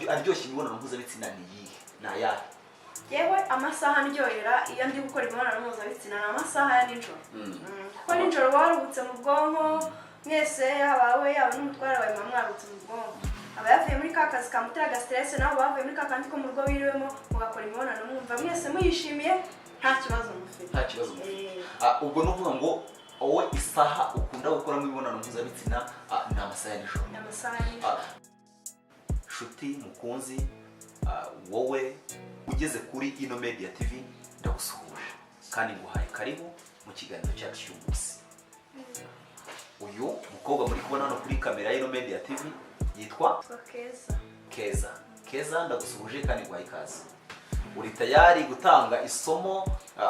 aryoshya imibonano mpuzabitsina ni iyihe, ni ayahe? Yewe, amasaha ndyohera iyo ndi gukora imibonano mpuzabitsina ni amasaha ya nijoro. Kuko nijoro uba waruhutse mu bwonko mwese, yaba wowe, yaba n'umutware wawe, muba mwaruhutse mu bwonko. Aba yavuye muri ka kazi kamutera stress, nawe bavuye muri ka kandi ko mu rugo wiriwemo, mugakora imibonano mwumva mwese muyishimiye, nta kibazo mufite. Nta kibazo mufite. Eh. Ubwo ni ukuvuga ngo wowe isaha ukunda gukoramo imibonano mpuzabitsina ni amasaha ya nijoro? Ni amasaha ya nijoro. Nshuti mukunzi, wowe ugeze kuri Ino Media TV, ndagusuhuje kandi nguhaye karibu mu kiganiro cyacu cy'umunsi. Uyu mukobwa muri kubona hano kuri kamera y'Ino Media TV yitwa Yitwa Keza. Keza. Keza, ndagusuhuje kandi nguhaye ikaze. Uri tayari gutanga isomo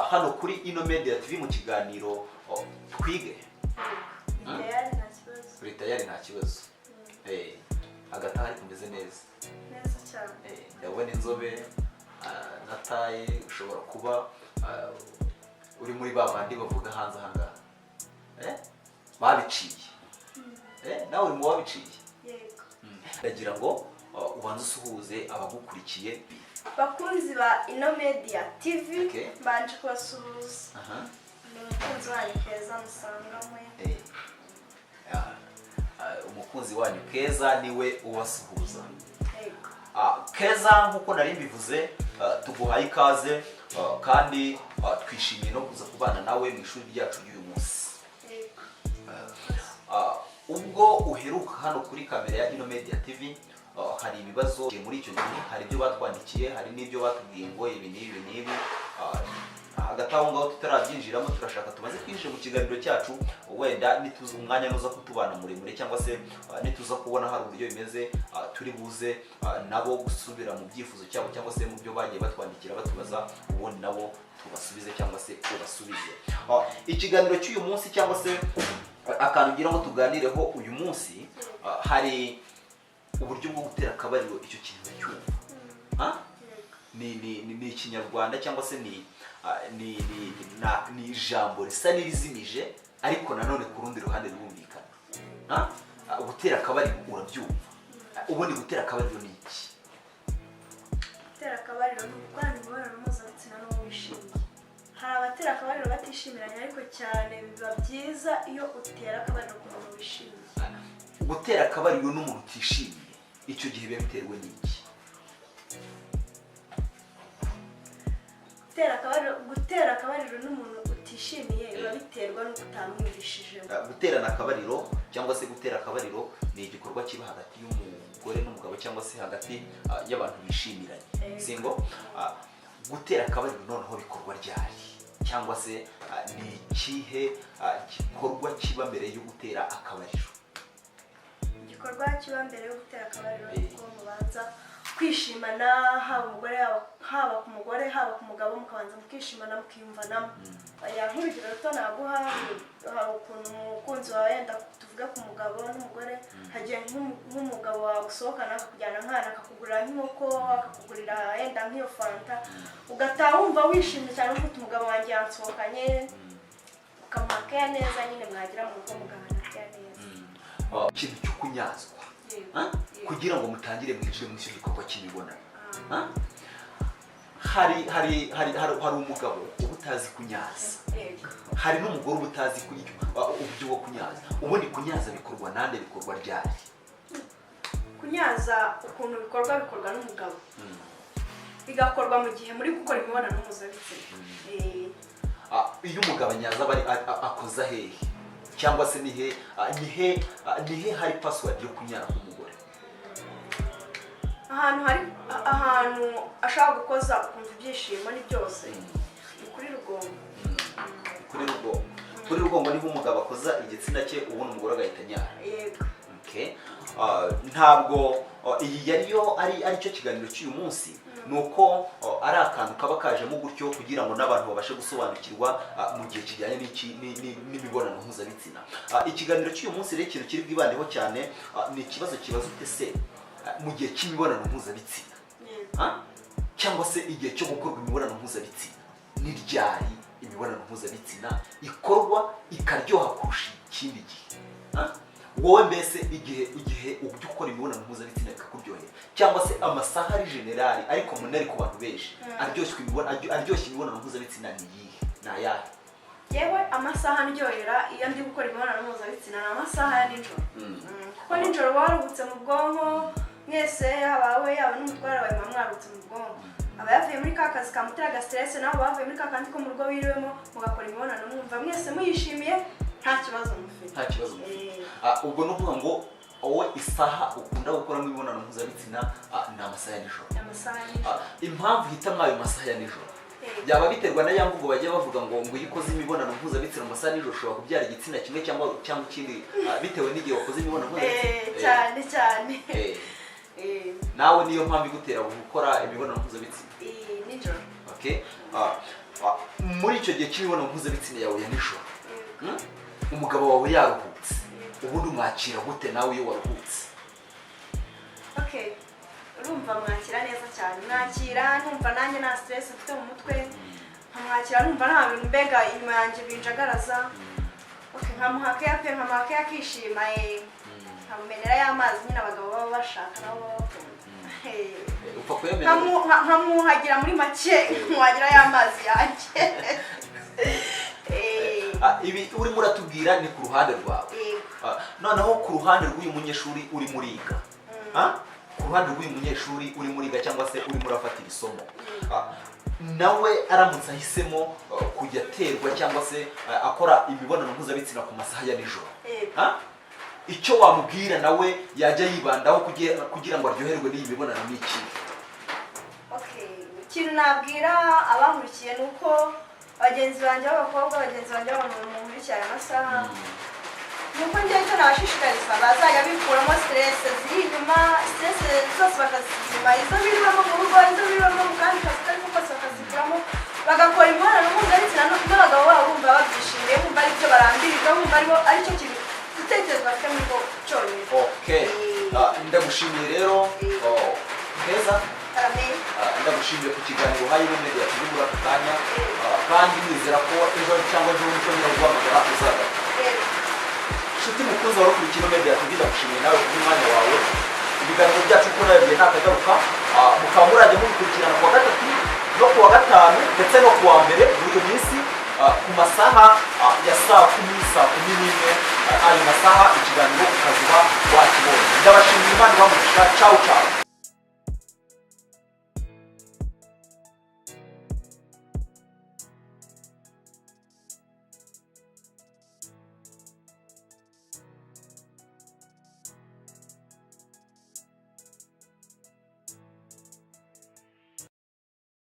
hano kuri Ino Media TV mu kiganiro Twige? Ni tayari, nta kibazo. Uri tayari, nta kibazo. Hagati aho ariko umeze neza? Neza cyane. Ndabona inzobe na taille, ushobora kuba uri muri ba bandi bavuga hanze aha ngaha babiciye. Nawe uri mu babiciye? Yego. Ndagira ngo ubanze usuhuze abagukurikiye. Bakunzi ba Ino Media TV, mbanje kubasuhuza. Ni umukunzi wanyu Keza musanganywe. Umukunzi wanyu Keza niwe ubasuhuza. Yego. Keza, nk'uko nari mbivuze, tuguhaye ikaze, kandi twishimiye no kuza kubana nawe mu ishuri ryacu ry'uyu munsi. Yego. Ubwo uheruka hano kuri kamera ya Ino Media TV, hari ibibazo muri icyo gihe, hari ibyo batwandikiye, hari n'ibyo batubwiye ngo ibi n'ibi n'ibi. Hagati aho ngaho tutarabyinjiramo, turashaka tumaze twinjire mu kiganiro cyacu. Wenda nituza umwanya nuza kutubana muremure, cyangwa se nituza kubona hari uburyo bimeze, turi buze nabo gusubira mu byifuzo cyabo cyangwa se mu byo bagiye batwandikira batubaza, ubundi nabo tubasubize cyangwa se ubasubize. Ikiganiro cy'uyu munsi cyangwa se akantu ngira ngo tuganireho uyu munsi, hari uburyo bwo gutera akabariro. Icyo kintu uracyumva? Ha? Yego. Ni Ikinyarwanda cyangwa se ni ijambo risa n'irizimije, ariko nanone ku rundi ruhande rirumvikana. Ha? Gutera akabariro urabyumva? Ubundi gutera akabariro ni iki? Gutera akabariro ni ugukorana imibonano mpuzabitsina n'uwo wishimiye. Hari abatera akabariro batishimiranye, ariko cyane biba byiza iyo utera akabariro ku muntu wishimiye. Gutera akabariro n'umuntu utishimiye, icyo gihe biba biterwa n'iki? Gutera akabariro n'umuntu utishimiye biba biterwa n'uko utamwiyumvishijemo. Guterana akabariro cyangwa se gutera akabariro ni igikorwa kiba hagati y'umugore n'umugabo cyangwa se hagati y'abantu bishimiranye. Singo gutera akabariro noneho bikorwa ryari, cyangwa se ni ikihe gikorwa kiba mbere yo gutera akabariro? Igikorwa kiba mbere yo gutera akabariro ni uko mubanza kwishimana, haba umugore, haba ku mugore, haba ku mugabo, mukabanza mukishimana, mukiyumvanamo. Oya, nk'urugero ruto naguha, hari ukuntu umukunzi wawe, yenda tuvuge ku mugabo n'umugore, hagiye nk'umugabo wagusohokana akakujyana nk'ahantu, akakugurira nk'inkoko, akakugurira yenda nk'iyo fanta, ugataha wumva wishimye cyane, ufite umugabo wanjye yansohokanye, ukamuha keya neza nyine, mwagira mu rugo mugahana keya neza. Ikintu cyo kunyazwa. Yego. Ha? Yego. Kugira ngo mutangire mwinjire muri icyo gikorwa cy'imibonano. Ha? Hari umugabo uba utazi kunyaza. Hari n'umugore uba utazi uburyo bwo kunyaza. Ubundi kunyaza bikorwa nande, bikorwa ryari? Kunyaza ukuntu bikorwa, bikorwa n'umugabo, bigakorwa mu gihe muri gukora imibonano mpuzabitsina. Iyo umugabo anyaza aba akoza hehe, cyangwa se nihe hari password yo kunyara k'umugore? Ahantu ashobora gukoza ukumva ibyishimo ni byose, ni kuri rugongo. Kuri rugongo. Kuri rugongo niho umugabo akoza igitsina cye, ubundi umugore agahita anyara? Yego. Okay. Ntabwo iyi yariyo ari aricyo kiganiro cy'uyu munsi, ni uko ari akantu kaba kajemo gutyo kugira ngo n'abantu babashe gusobanukirwa mu gihe kijyanye n'imibonano mpuzabitsina. Ikiganiro cy'uyu munsi rero, ikintu kiri bwibandeho cyane ni ikibazo kibaza ute se mu gihe cy'imibonano mpuzabitsina, cyangwa se igihe cyo gukorwa imibonano mpuzabitsina, ni ryari imibonano mpuzabitsina ikorwa ikaryoha kurusha ikindi gihe? Ha? Wowe mbese igihe ujya ukora imibonano mpuzabitsina bikakuryohera, Cyangwa se amasaha ari general, ariko munari ku bantu benshi, aryoshya imibonano mpuzabitsina ni iyihe, ni ayahe? Yewe, amasaha ndyohera iyo ndi gukora imibonano mpuzabitsina ni amasaha ya nijoro. Kuko nijoro uba waruhutse mu bwonko mwese, yaba wowe, yaba n'umutware wawe, muba mwaruhutse mu bwonko. Aba yavuye muri ka kazi kamutera stress, nawe bavuye muri ka kandi ko mu rugo wiriwemo, mugakora imibonano mwumva mwese muyishimiye, nta kibazo mufite. Nta kibazo mufite. Eh. Ubwo ni ukuvuga ngo wowe isaha ukunda gukoramo imibonano mpuzabitsina ni amasaha ya nijoro? Amasaha ya nijoro. Impamvu uhitamo ayo masaha ya nijoro, Eh. byaba biterwa na ya mvugo bajya bavuga ngo iyo ukoze imibonano mpuzabitsina mu masaha ya nijoro ushobora kubyara igitsina kimwe cyangwa ikindi, bitewe n'igihe wakoze imibonano mpuzabitsina? Eh, cyane cyane. Eh. Nawe niyo mpamvu igutera gukora imibonano mpuzabitsina Eh, nijoro. Okay. Muri icyo gihe cy'imibonano mpuzabitsina yawe ya nijoro, umugabo wawe yaruhutse, ubundi umwakira gute nawe iyo waruhutse? Okay, urumva mwakira neza cyane. Mwakira numva nanjye nta stress mfite mu mutwe, nkamwakira numva nta bintu mbega inyuma yanjye binjagaraza. Okay, nkamuha keya pe, nkamuha keya akishima, nkamumenera y'amazi nyine abagabo baba bashaka, nabo baba bakunda. Upfa kuyamena? Nkamwuhagira muri make, nkamwuhagira y'amazi yanjye. Ibi urimo uratubwira ni ku ruhande rwawe. Yego. Noneho ku ruhande rw'uyu munyeshuri urimo uriga, ku ruhande rw'uyu munyeshuri urimo uriga cyangwa se urimo urafatira isomo, nawe aramutse ahisemo kujya aterwa cyangwa se akora imibonano mpuzabitsina ku masaha ya nijoro, Yego. Icyo wamubwira nawe yajya yibandaho kugira ngo aryoherwe n'iyi mibonano ni iki? Okay, ikintu nabwira abankurikiye ni uko bagenzi banjye b'abakobwa, bagenzi banjye b'abamama munkurikiye aya masaha, ni uko njyewe icyo nabashishikariza, bazajya bikuramo stress ziri inyuma, stress zose bakazisiga inyuma, izo birirwamo mu rugo, izo birirwamo mu kandi kazi kariko kose bakazikuramo, bagakora imibonano mpuzabitsina n'abagabo babo bumva babyishimiye, bumva aribyo barambirwa, bumva aribo aricyo kintu igitekerezo bafite muri bo cyonyine. Okay. Ndagushimiye rero, oh, Keza. Karame. Ndagushimiye ku kiganiro uhaye Ino Media TV muri aka kanya. Kandi nizera ko ejo cyangwa ejo bundi twongera guhamagara uzagaruka. Yego. Inshuti mukunzi wari ukurikiye Ino Media TV, ndagushimiye nawe kubw'umwanya wawe. Ibiganiro byacu uko nabigiye ntakagaruka, mukaba murajya mubikurikirana kuwa gatatu no kuwa gatanu ndetse no kuwa mbere muri iyo minsi, ku masaha ya saa 10, saa 11. Ayo masaha ikiganiro ukazuba wakibonye. Ndabashimiye, Imana ibamugisha. Ciao ciao.